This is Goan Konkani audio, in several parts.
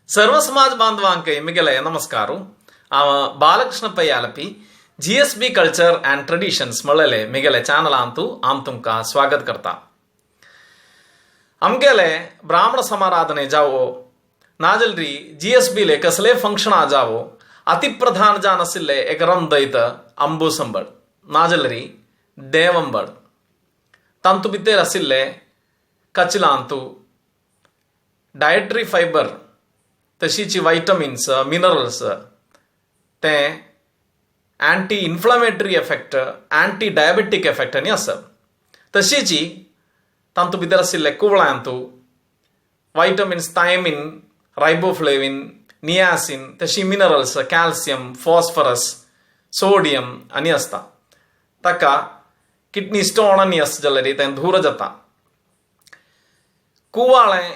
सर्व समाज बांधवांक मिगेले नमस्कार. हांव Balakrishna Pai Alleppey, GSB culture and traditions म्हळ्ळेले मिगेले चॅनलांतू हांव तुमकां स्वागत करता. आमगेले ब्राह्मण समाराधने जावो नाजाल्यार जीएसबीले कसले फंक्शनां जावो अतिप्रधान जावन आशिल्ले एक रंदयत अंबू संबळ नाजाल्यार देवंबळ तांतू भितर आशिल्ले कचिलांतू डायटरी फायबर तशीच वायटमिन्स मिनरल्स ते anti inflammatory effect anti diabetic effect आनी आसा. तशीच तांतू भितर आशिल्ले कुवळ्यांतू वायटमिन्स थायमीन रायबोफ्लेवीन नियासिन तशी मिनरल्स कॅल्शियम फॉस्फरस सोडियम आनी आसता. ताका किडनी स्टोन आनी आसा जाल्यार तें दूर जाता. कुवाळें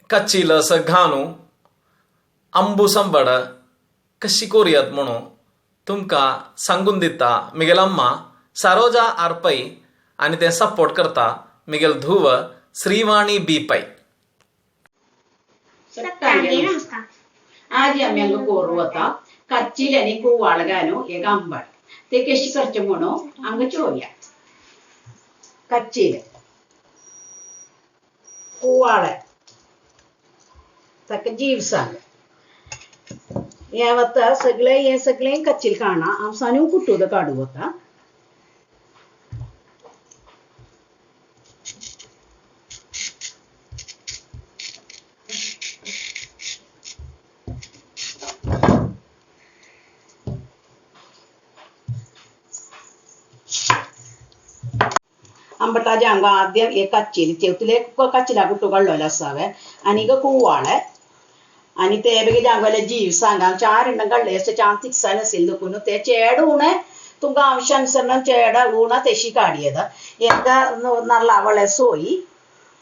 कच्चील घालून अंबू संबड कशी कोरयात म्हणून तुमकां सांगून दिता मिगेल अम्मा सरोजा आर पै आनी तें सपोर्ट करता मिगेल धुव श्रीवाणी बी पै. नमस्कार. आज आमी हांगा कोरू वता कच्चील आनी कुवाळ घालून एक आंबट ते कशी करचे म्हणून हांगा चोवया. कच्चील कुवाळ ताका जीवसांग हे वता सगळे हे सगळे कच्चील काडना हांव सान्यू कुट्टूद काडू वता. अंबटाजे हांगा आद्य एक कच्चील तेवतले कच्चिला कुट्टू काडलेलो आसा हांवें आनी कुवाळे आनी ते बेगीन हांगाले जीव सांगा चार हिंडां काडले चार तिकसाण आशिल्ले देखून ते चेड उणें तुमकां अंशानुसार चेड उणा तेशी काडयेता एका नरलावळे सोयी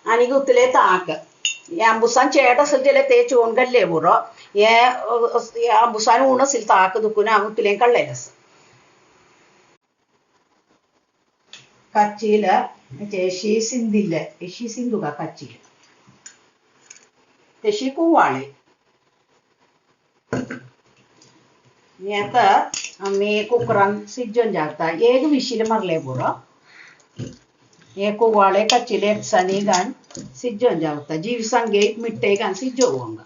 आनी उतले ताक हे आंबुसान चेड आसले जाल्यार ते चोवन काडले पुरो हे आंबुसान उण आशिल्ले ताक दुखून हांव उतले काडलेले आसा. कच्चील तेशी सिंदिल्ले एशी सिंदुका कच्चील तेशी कुवाळे आता आमी कुकरान शिजोवन जाता एक विशील मारले पुरो हे कुवाळे कच्चिले एकसानी घालून शिजोवन जाता जीवसांगे मिट्टे घालून शिजोवंक.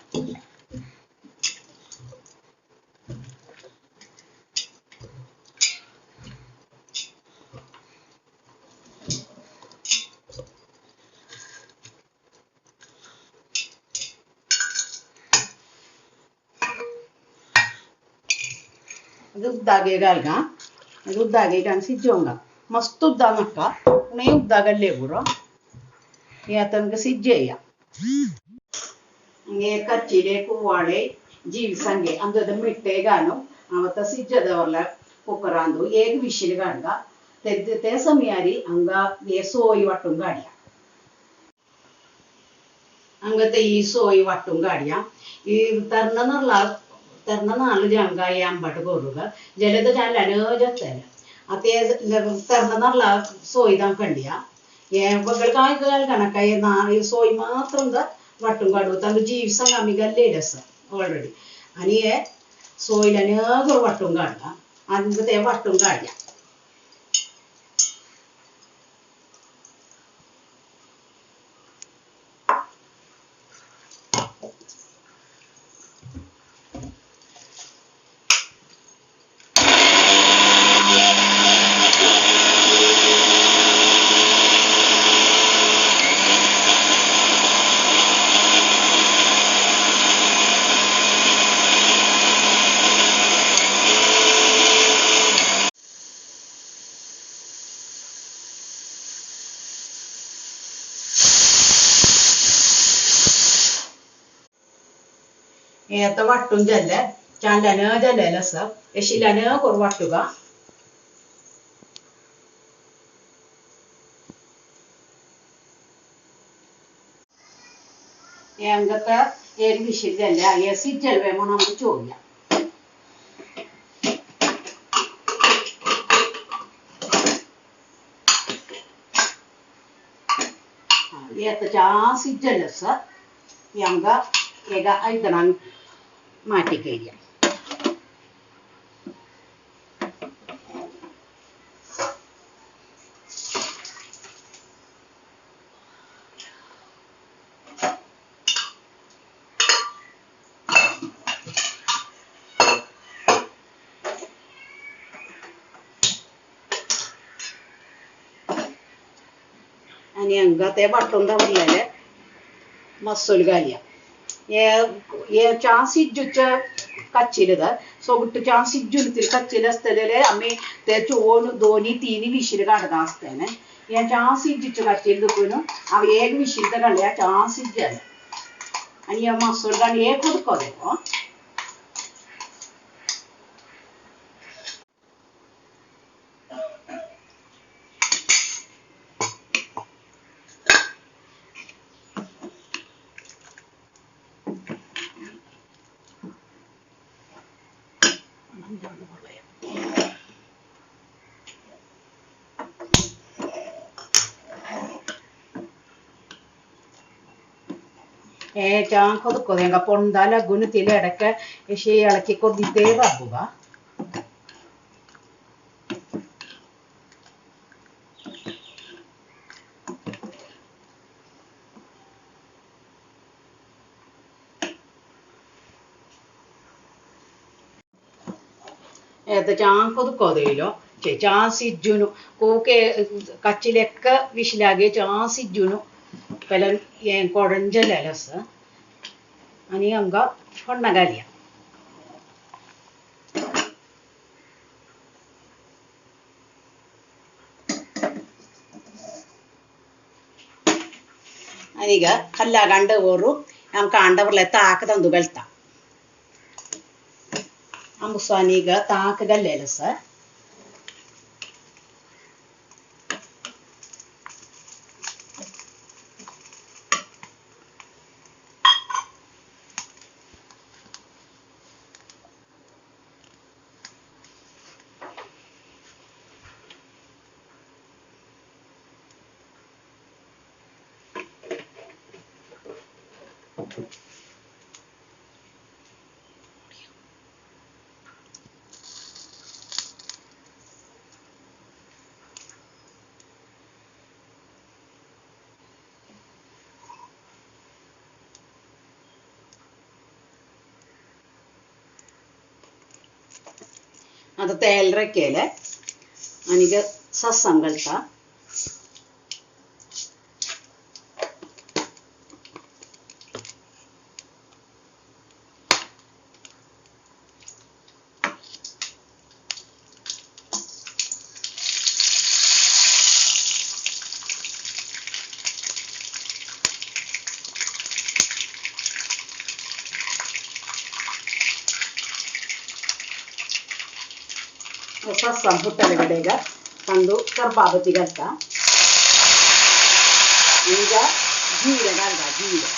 उद्दागे घालगा उद्दागे घालून शिजोवंगा मस्त उद्दा नाका पूण उद्दा घाल्ले पुरो हे आतां आमकां शिजया. हे कच्चिले कुवाळे जीवसांगे आमकां मिट्टे घालून हांव आतां शिजत दवरला कुकरांतू एक विशील घालगा ते समयारी हांगा हे सोय वांटून काडया. हांगा ते ही सोय वांटून काडया ही तरना नाल्ला तरना नाल्ल जांगा हे आंबट करूंक जाल्यार तो जाल्यान जातलें. आतां ते तरना नाल्ला सोय तांकां काडया हे बगल कांय घालना नाका ना सोय मात्र वांटून काडू तांकां जीवसांग आमी घाल्लेली आसा ऑलरेडी आनी हे सोयल्यान वांटून काडला आनी ते वांटून काडया. हे आतां वांटून जाल्लें चानल्यान जाल्लेलें आसा हे शिल्यान करून वांटूंक. हे आमकां आतां एक विशील जाल्लें हें शिजलें म्हणून आमकां चोवया. हे आतां चा शिजलें आसा हे आमकां एका आयदनान माटी केली. आनी हांगा ते वांटून दवरलेले मसूल घालया. हे च्या सिज्जूच्या कच्चिल सोगट्ट च्या सिज्जून कच्चिल आसतले जाल्यार आमी ते चोवन दोनी तिनी विशील काडता आसतले. हे च्या सिज्जूचे कच्चिल देखून हांव एक विशील तर काडल्या च्या सिज्ज जालें. आनी हे मसूल घालून एक उदको देखो. ಚಾಂಗ್ ಕೊದಕ್ಕೋದು ಪೊಂದಾಲ ಗುಣತಿಲೆ ಎಡಕ್ಕೆ ಇಳಕಿ ಕೊದ್ದಿದ್ದೇ ರಬ್ಬುವ. ಚಾಂಗ್ ಕೊದಕ್ಕೋದೇಲೋ ಚಾ ಸಿಜ್ಜುನು ಕೂಕೆ ಕಚ್ಚಿಲೆಕ್ಕ ವಿಶಿಲಾಗೆ ಚಾ ಸಿಜ್ಜುನು ಪೆಲ ಕೊಡಂಜಲ आनी हांगा फोण्णां घालया. आनी ಈಗ ಕಲ್ಲಾಗ ಅಂಡವರು आमकां अंडवरले ताक ತಂದು घालता. आमसानी ಈಗ ताक घाल्लेलें आसा. आतां तेल केलें आनी सस्सां घालता. सस्सां फुट्टले कडेक ತಂದು ಕರ್ಬಾಬತ್ತಿ घालता. ಈಗ ಜೀರೆ घालता ಜೀರೆ.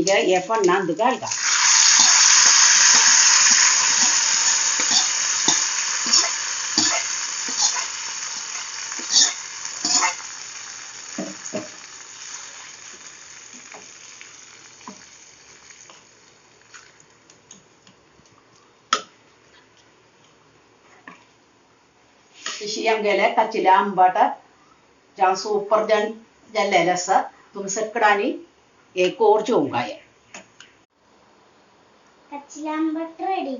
ಈಗ ಎಫಣ್ಣ ಅಂದು ಗಾಳ್ಗ. आमगेले कच्चिले आंबाट जान सूपर जन जाल्लेलें आसा. तुमी सगळ्यांनी एक कोर जेवंक जाय. कच्चिले आंबाट रेडी.